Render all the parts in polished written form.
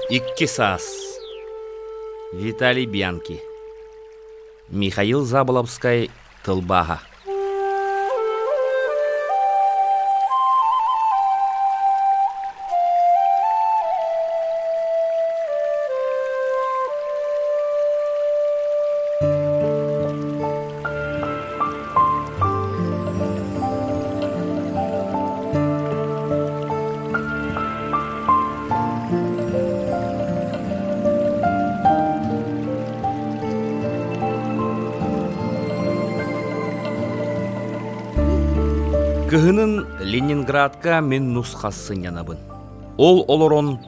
Икки саас. Виталий Бианки. Михаил Заболобскай тылбааһа. Кыһынын Ленинградка мин нус-хас сынньанабын. Ол олорон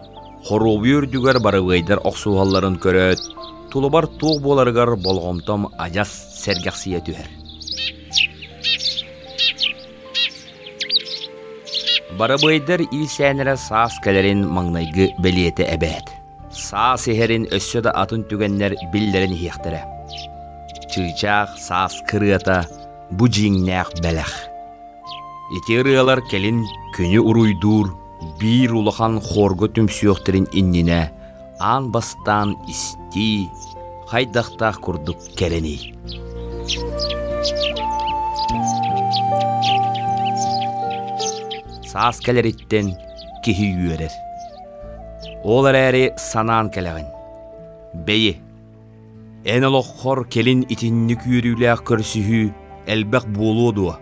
хоруобуйа үрдүгэр барыбыайдар охсуһалларын көрөөт, тулабар туох буоларыгар болҕомтом адьас сэргэхсийэ түһэр. Барабыайдар иирсээннэрэ саас кэлэрин маҥнайгы бэлиэтэ эбээт. Саас иһэрин өссө да атын түгэннэр биллэрэн иһиэхтэрэ. Чыычаах саас кырыата бу дьиҥнээх бэлэх. Ити ырыалар кэлин күнү уруйдуур биир улахан хуорга түмсүөхтэрин иннинэ аан бастаан истии хайдахтаах курдук кэрэний. Саас кэлэриттэн киһи үөрэр. Ол эрээри санаан кэлэҕин. Бэйи, эн олоххор кэлин итинник үөрүүлээх көрсүһүү элбэх буолуо дуо?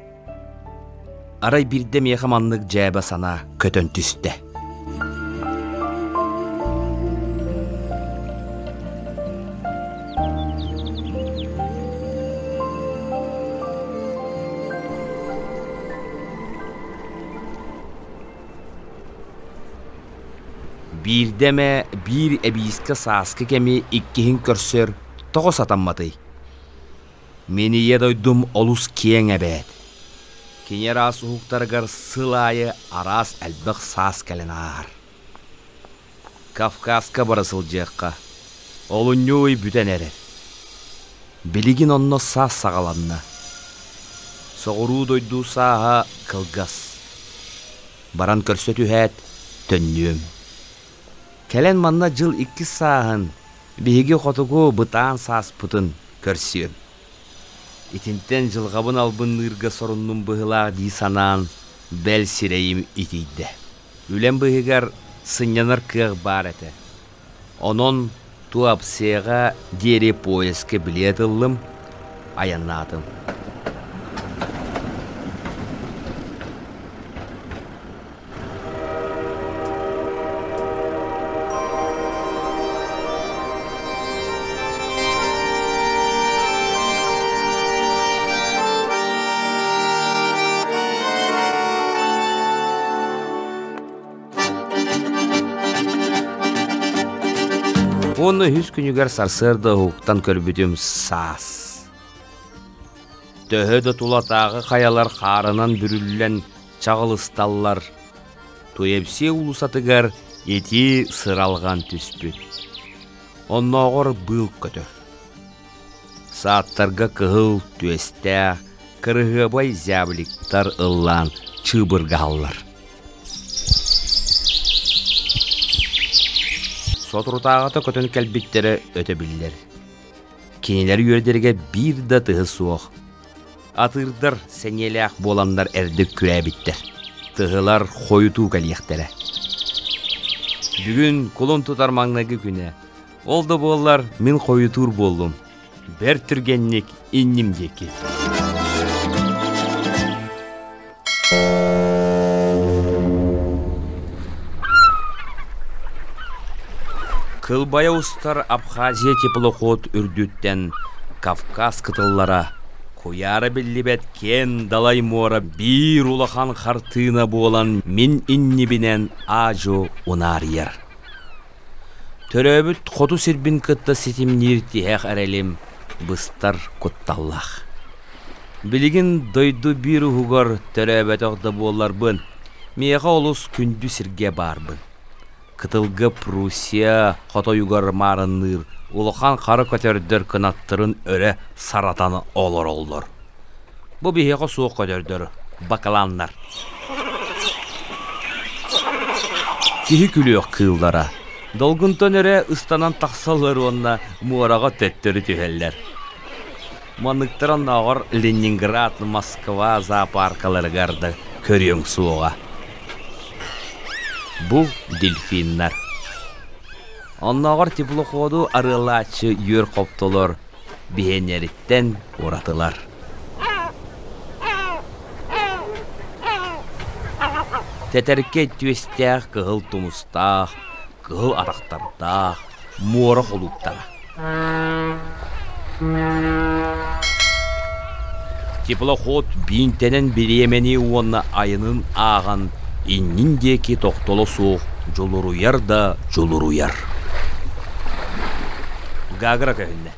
Арай биирдэ миэхэ маннык дьээбэ санаа көтөн түстэ. Биирдэ эмэ биир эбиискэ сааскы кэми иккиһин көрсөр тоҕо сатамматый? Мин Ийэ дойдум олус киэҥ эбээт. Кини араас уһуктарыгар сыл аайы араас элбэх саас кэлэн ааһар. Кавказка бара сылдьыахха. Олунньу ый бүтэн эрэр. Билигин онно саас саҕаланна. Соҕуруу дойду сааһа кылгас. Баран көрсө түһээт, төннүөм. Кэлэн манна дьыл иккис сааһын Биһиги хотугу бытаан сааспытын көрсүөм. Итинтэн дьылҕабын албынныырга соруннум быһыылаах дии санаан, бэл сирэйим итийдэ. Үлэм быыһыгар сынньанар кыах баар этэ. Онон Туапсеҕа диэри поезка билиэт ыллым, айаннаатым. Уонна үһүс күнүгэр сарсыарда уһуктан көрбүтүм саас. Төһө да тулатааҕы хайалар хаарынан бүрүллэн чаҕылысталлар, Туепсе уулуссатыгар итии сыралҕан түспүт. Оннооҕор быыл көтөр. Сааттарга кыһыл түөстээх, кырыһыабай зябликтар ыллаан чыыбыргаһаллар. Соторутааҕыта көтөн кэлбиттэрэ өтө биллэр. Кинилэр үөрдэригэр биир да тыһы суох. Атыырдар сэниэлээх буоланнар эрдэ күрээбиттэр. Тыһылар хойутуу кэлиэхтэрэ. Бүгүн кулун тутар маҥнайгы күнэ. Ол да буоллар мин хойутуур буоллум. Бэрт түргэнник инним диэки. Кылбайа устар Абхазия теплоход үрдүттэн Кавказ кытыллара, куйаара биллибэт киэн далай муора биир улахан хартыына буолан мин иннибинэн аа-дьуо унаарыйар. Төрөөбүт хоту сирбин кытта ситимниир тиһэх эрэлим быстар кутталлаах. Билигин дойду биир уһугар төрөөбөтөх да буолларбын, миэхэ олус күндү сиргэ баарбын. Кытылга Пруссия хотойугар маарынныыр улахан хара көтөрдөр кынаттарын өрө саратан олороллор. Бу биһиэхэ суох көтөрдөр, бакланнар. Киһи күлүөх кыыллара. Долгунтан эрэ ыстанан тахсаллар уонна муораҕа төттөрү түһэллэр. Манныктар оннооҕор Ленинград, Москва зоопаркаларыгар да көрүөҥ суоҕа. Бу дельфиннэр. Оннооҕор теплоходу арыаллааччы үөр хоптолор биһиэннэриттэн уратылар. Тэтэркэй түөстээх кыһыл тумустаах, кыһыл атахтардаах муора холууптара. Теплоход биинтэнэн бириэмэни уонна айанын ааҕан иннин диэки тохтоло суох дьулуруйар да дьулуруйар. Гагра көһүннэ.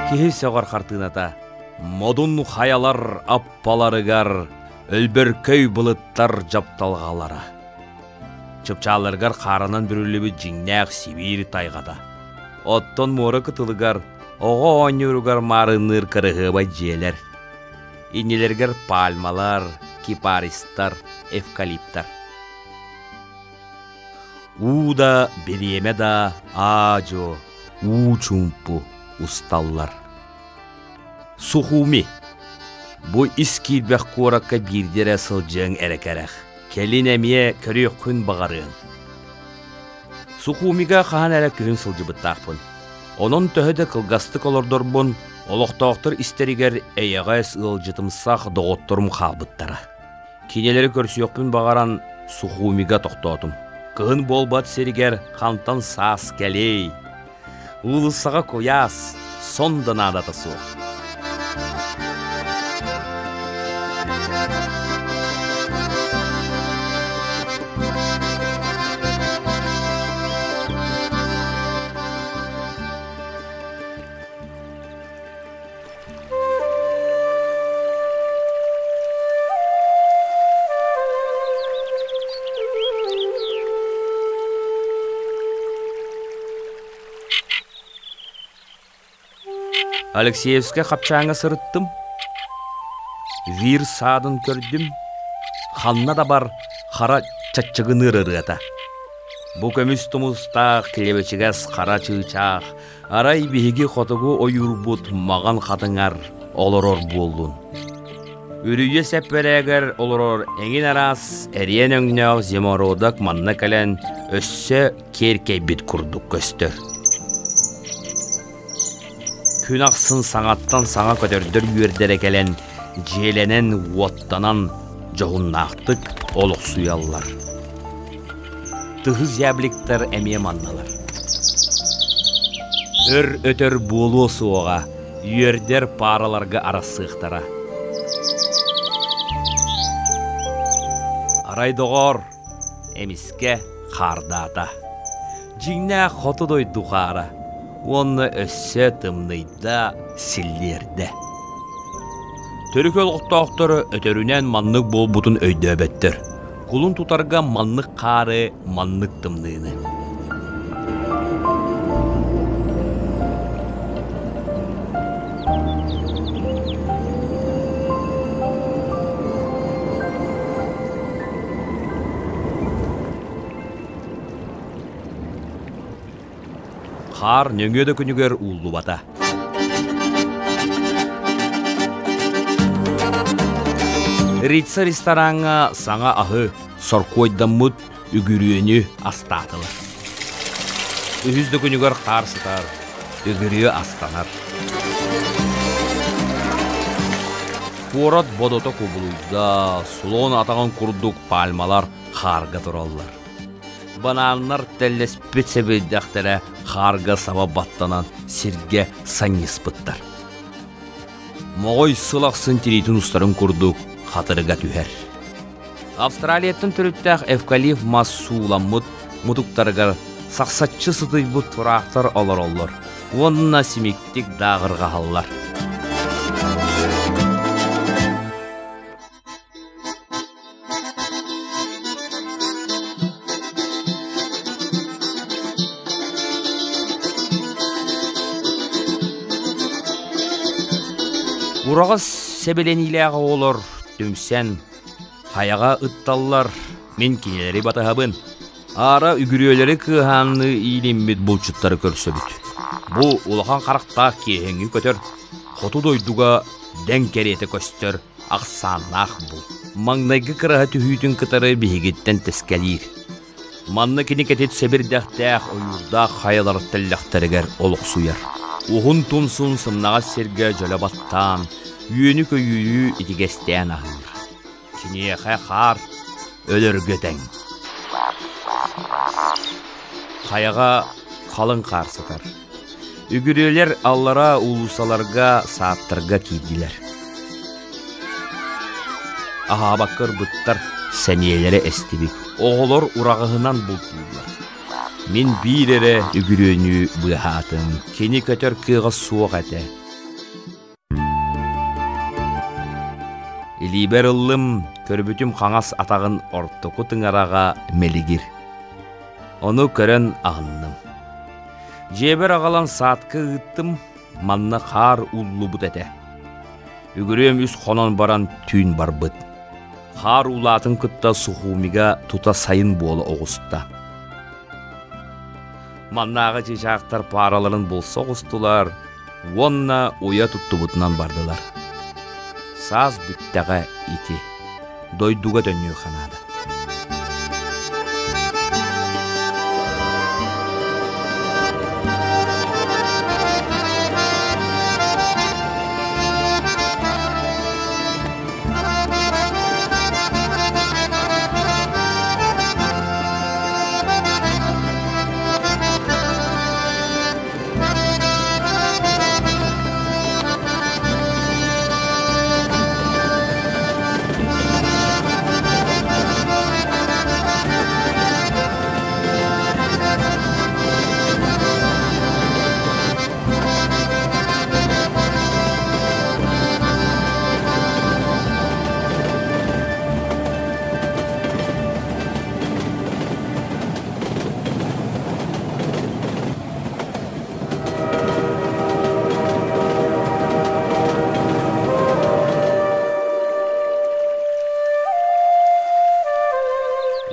Киһи сөҕөр хартыыната модун хайалар аппаларыгар өлбөркөй былыттар дьапталҕалара. Чыпчаалларыгар хааранан бүрүллүбүт дьиҥнээх Сибиир тайҕата. Оттон муора кытылыгар оҕо оонньууругар маарынныыр кыраһыабай дьиэлэр. Иннилэригэр пальмалар, кипаристар, эвкалиптар. Уу да, бириэмэ да аа-дьуо, уу чуумпу усталлар. Сухуми. Бу ис киирбэх куоракка биирдэ эрэ сылдьыаҥ эрэ кэрэх. Кэлин эмиэ көрүөххүн баҕарыаҥ. Сухумига хаһан эрэ күһүн сылдьыбыттаахпын. Онон төһө да кылгастык олордорбун, олохтоохтор истэригэр эйэҕэс ыалдьытымсах доҕотторум хаалбыттара. Кинилэри көрсүөхпүн баҕаран Сухумига тохтоотум. Кыһын буолбат сиригэр хантан саас кэлиэй? Уулуссаҕа куйаас, сон да наадата суох. Алексеевскай хапчааҥҥа сырыттым, вир саадын көрдүм, ханна да бар хара чаччыгыныыр ырыата. Бу көмүс тумустаах килэбэчигэс хара чыычаах Арай биһиги хотугу ойуурбут маҕан хатыҥар олорор буоллун. Үрүйэ сэппэрээгэр олорор эҥин араас эриэн өҥнөөх зимородок манна кэлэн өссө киэркэйбит курдук көстөр. Күн ахсын саҥаттан саҥа көтөрдөр үөрдэрэ кэлэн дьиэлэнэн-уоттанан дьоһуннаахтык олохсуйаллар. Тыһы зябликтар эмиэ манналар. Өр өтөр буолуо суоҕа, үөрдэр паараларга арассыахтара. Арай доҕоор, эмискэ хаардаата. Дьиҥнээх хоту дойду хаара уонна өссө тымныйда, силлиэрдэ. Төрүкү олохтоохторо өтөрүнэн маннык буолбутун өйдөөбөттөр. Кулун тутарга маннык хаары, маннык тымныыны. Хаар нөҥүө да күнүгэр ууллубата. Рица рестораҥҥа саҥа аһы, соркуойдаммыт үгүрүөнү астаатылар. Үһүс да күнүгэр хаар сытар, үгүрүө астанар. Куорат бодото кубулуйда, слон атаҕын курдук пальмалар хаарга тураллар. Банааннар тэллэспит сэбирдэхтэрэ хаарга саба баттанан сиргэ санньыспыттар. Моҕой сыл ахсын тириитин устарын курдук хатырыга түһэр. Австралияттан төрүттээх эвкалипт мас сууламмыт мутуктарыгар сахсаччы сытыйбыт тураахтар олороллор уонна симиктик дааҕырҕаһаллар. Ураҕас сэбилэниилээх оҕолор түмсэн хайаҕа ытталлар, мин кинилэри батыһабын. Аара үгүрүөлэри кыаһаанныы иилиммит булчуттары көрсөбүт. Бу улахан харахтаах киэһэҥҥи көтөр, хоту дойдуга дэҥ кэриэтэ көстөр ахсааннаах булт. Маҥнайгы кыраһа түһүүтүн кытары биһигиттэн тэскэлиир. Манна кини кэтит сэбирдэхтээх ойуурдаах хайалар тэллэхтэригэр олохсуйар. Уһун тумсун сымнаҕас сиргэ дьөлө баттаан, үөнү-көйүүрү итигэстээн аһыыр. Киниэхэ хаар өлөргө тэҥ. Хайаҕа халыҥ хаар сытар. Үгүрүөлэр аллараа уулуссаларга, сааттарга киирдилэр. Аһаабакка ырбыттар, сэниэлэрэ эстибит. Оҕолор ураҕаһынан бултууллар. Мин биир эрэ үгүрүөнү быыһаатым. Кини көтөр кыаҕа суох этэ. Илиибэр ыллым, көрбүтүм хаҥас атаҕын ортоку тыҥараҕа мэлигир. Ону көрөн аһынным. Дьиэбэр аҕалан саадка ыыттым, манна хаар ууллубут этэ. Үгүрүөм үс хонон баран түүн барбыт. Хаар уулаатын кытта Сухумига тута сайын буола оҕуста. Маннааҕы чыычаахтар паараларын булса оҕустулар, уонна уйа туттубутунан бардылар. Саас бүттэҕэ ити. Дойдуга төннүөххэ наада.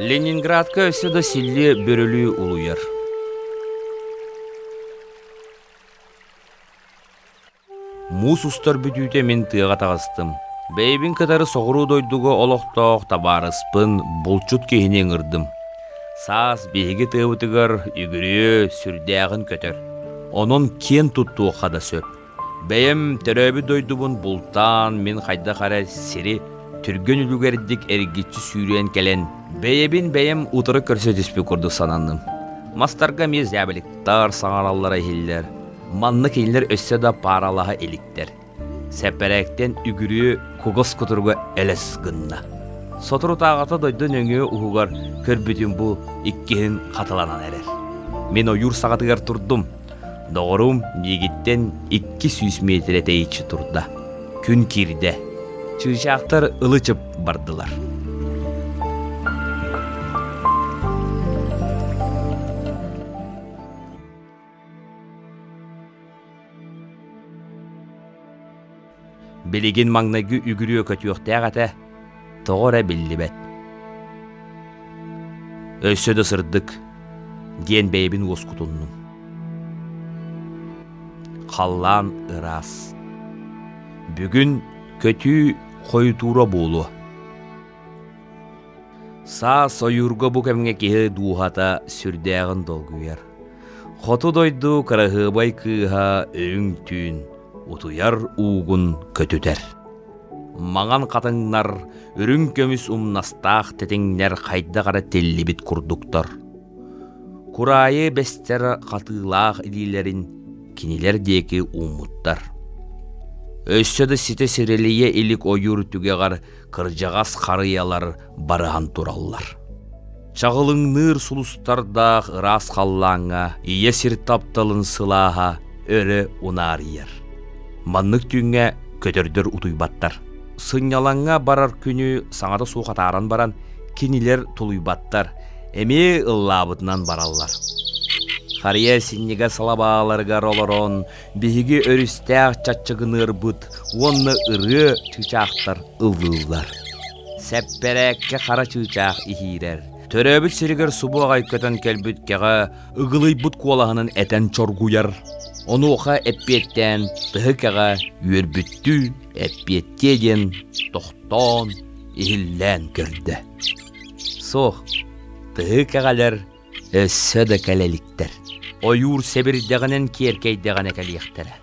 Ленинградка өссө да силлиэ бөрөлүү улуйар. Муус устар бүтүүтэ мин тыаҕа таҕыстым. Бэйэбин кытары соҕуруу дойдуга олохтоох табаарыспын, булчут киһини ыҥырдым. Саас биһиги тыабытыгар үгүрүө сүрдээҕин көтөр. Онон киэн туттуохха да сөп. Бэйэм төрөөбүт дойдубун бултаан мин хайдах эрэ сири түргэн үлүгэрдик эргиччи сүүрэн кэлэн, бэйэбин бэйэм утары көрсө түспүт курдук сананным. Мастарга эмиэ зябликтар саҥараллара иһиллэр. Манна кинилэр өссө да пааралаһа иликтэр. Сэппэрээктэн үгүрүө кугас кутуруга элэс гынна. Соторутааҕыта дойду нөҥүө уһугар көрбүтүм бу иккиһин хатыланан эрэр. Мин ойуур саҕатыгар турдум. Доҕорум миигиттэн 200 миэтэрэ тэйиччи турда. Күн киирдэ. Чыычаахтар ылы-чып бардылар. Билигин маҥнайгы үгүрүө көтүөхтээх этэ, тоҕо эрэ биллибэт. Өссө да сырдык, диэн бэйэбин уоскутуннум. Халлаан ыраас. Бүгүн көтүү хойутуура буолуо. Саас ойуурга бу кэмҥэ киһи дууһата сүрдээҕин долгуйар. Хоту дойду кыраһыабай кыыһа өҥ түүн утуйар уугун көтүтэр. Маҥан хатыҥнар, үрүҥ көмүс умнастаах тэтиҥнэр хайдах эрэ тиллибит курдуктар. Кураайы бэстэр хатыылаах илиилэрин кинилэр диэки ууммуттар. Өссө да ситэ сирэлийэ илик ойуур түгэҕэр кырдьаҕас харыйалар барыһан тураллар. Чаҕылыҥныыр сулустардаах ыраас халлааҥҥа ийэ сир тапталын сылааһа өрө унаарыйар. Маннык түүҥҥэ көтөрдөр утуйбаттар. Сынньалаҥҥа барар күнү саҥата суох атааран баран, кинилэр тулуйбаттар, эмиэ ыллаабытынан бараллар. Харыйа синньигэс салабааларыгар олорон биһиги өрүстээх чаччыгыныырбыт уонна ырыа чыычаахтар ыллыыллар. Сэппэрээккэ хара чыычаах иһиирэр. Төрөөбүт сиригэр субу аҕай көтөн кэлбит кэҕэ ыгылыйбыт куолаһынан этэн чоргуйар. Онуоха эппиэттээн тыһы кэҕэ үөрбүттүү эппиэттиэ диэн тохтоон, иһиллээн көрдө. Суох, тыһы кэҕэлэр өссө да кэлэ иликтэр. Ойуур сэбирдэҕинэн киэркэйдэҕинэ кэлиэхтэрэ.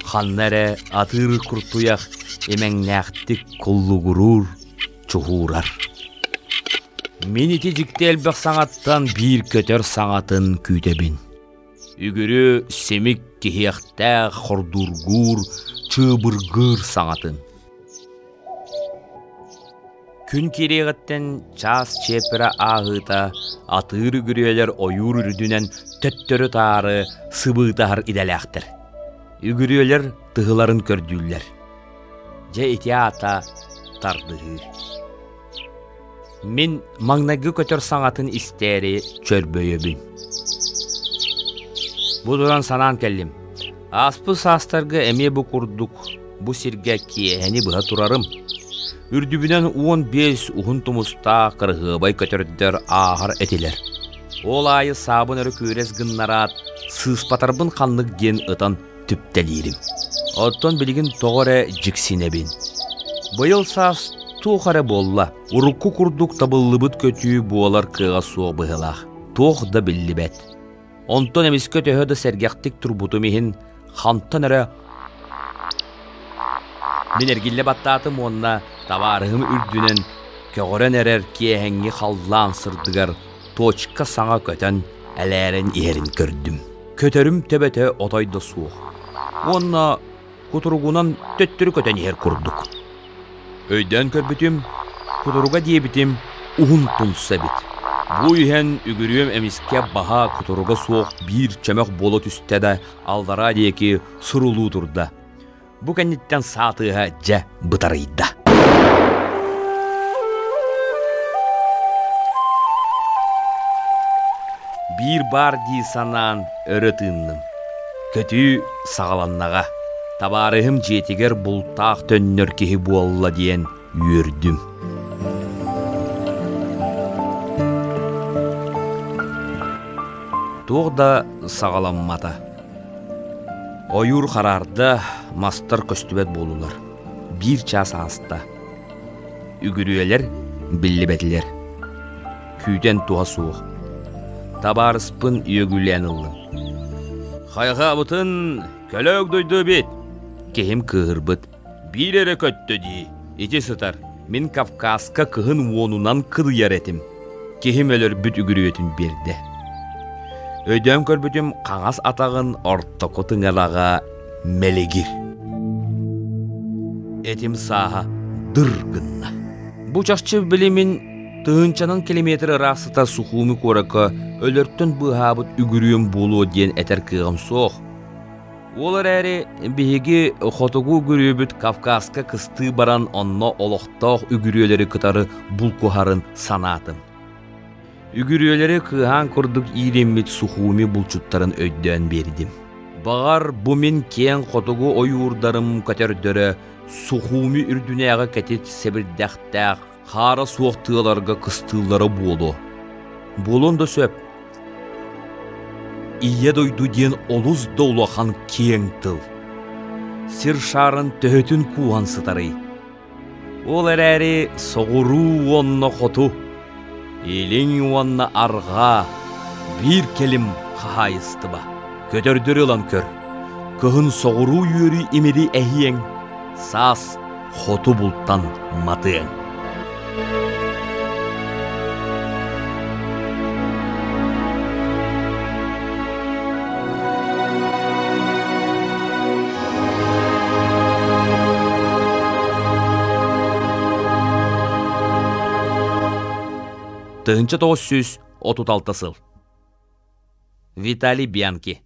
Ханна эрэ атыыр куртуйах имэҥнээхтик куллугуруур, чуһуурар. Мин ити дьикти элбэх саҥаттан биир көтөр саҥатын күүтэбин. Үгүрү симик киһиэхтээх хордургуур, чыыбыргыыр саҥатын. Күн киириэҕиттэн чаас чиэппэрэ ааһыыта атыыр үгүрүөлэр ойуур үрдүнэн төттөрү-таары сыбыытаһар идэлээхтэр. Үгүрүөлэр тыһыларын көрдүүллэр. Дьэ ити аата тардыһыы. Мин маҥнайгы көтөр саҥатын истээри чөрбөйөбүн. Бу туран санаан кэллим. Ааспыт саастарга эмиэ бу курдук бу сиргэ киэһэни быһа турарым. Үрдүбүнэн 15 уһун тумустаах кырыһыабай көтөрдөр ааһар этилэр. Ол аайы саабын өрө күөрэс гыннараат, сыыспатарбын ханнык диэн ытан түптэлиирим. Оттон билигин тоҕо эрэ дьиксинэбин. Быйыл саас туох эрэ буолла. Урукку курдук табыллыбыт көтүү буолар кыаҕа суох быһыылаах. Туох да биллибэт. Онтон эмискэ төһө да сэргэхтик турбутум иһин, хантан эрэ Мин эргиллэ баттаатым уонна табаарыһым үрдүнэн көҕөрөн эрэр киэһэҥҥи халлаан сырдыгар точка саҥа көтөн элээрэн иһэрин көрдүм. Көтөрүм төбөтө отой да суох уонна кутуругунан төттөрү көтөн иһэр курдук. Өйдөөн көрбүтүм, кутуруга диэбитим уһун тумса эбит. Бу иһэн үгүрүөм эмискэ баһа кутуруга суох биир чөмөх буола түстэ да аллараа диэки сурулуу турда. Бу кэнниттэн саа тыаһа дьэ бытарыйда. Биир баар дии санаан өрө тыынным. Көтүү саҕаланнаҕа. Табаарыһым дьиэтигэр бултаах төннөр киһи буолла диэн үөрдүм. Туох да саҕаламмата. Ойуур хараарда, мастар көстүбэт буоллулар. Биир чаас ааста. Үгүрүөлэр биллибэтилэр. Күүтэн туһа суох. Табаарыспын үөгүлээн ыллым. Хайҕаабытын көлөөк дойду эбит. Киһим кыыһырбыт. Биир эрэ көттө дии. Ити сытар. Мин Кавказка кыһын уонунан кылыйар этим. Киһим өлөрбүт үгүрүөтүн биэрдэ. Өйдөөн көрбүтүм хаҥас атаҕын ортоку тыҥалаҕа мэлигир. Этим сааһа дыр гынна. Бу чахчы билимин тыһыынчанан километр ыраах сытар Сухуми куоракка өлөртөн быыһаабыт үгүрүөм буолуо диэн этэр кыаҕым суох. Ол эрээри биһиги хотугу үгүрүөбүт Кавказка кыстыы баран онно олохтоох үгүрүөлэри кытары булкуһарын санаатым. Үгүрүөлэри кыаһаан курдук иириммит Сухуми булчуттарын өйдөөн биэрдим. Баҕар, бу мин киэҥ хотугу ойуурдарым көтөрдөрө Сухуми үрдүнээҕи кэтит сэбирдэхтээх хаара суох тыаларга кыстыыллара буолуо. Буолуон да сөп. Ийэ дойду диэн олус да улахан киэҥ тыл. Сир шаарын төһөтүн кууһан сытарый? Ол эрээри соҕуруу уонна хоту, илин уонна арҕаа биир кэлим хаһаайыстыба. Көтөрдөрү ылан көр. Кыһын соҕуруу үөрүү имири эһиэҥ, саас хоту бултан матыаҥ. 1936 сыл. Виталий Бианки.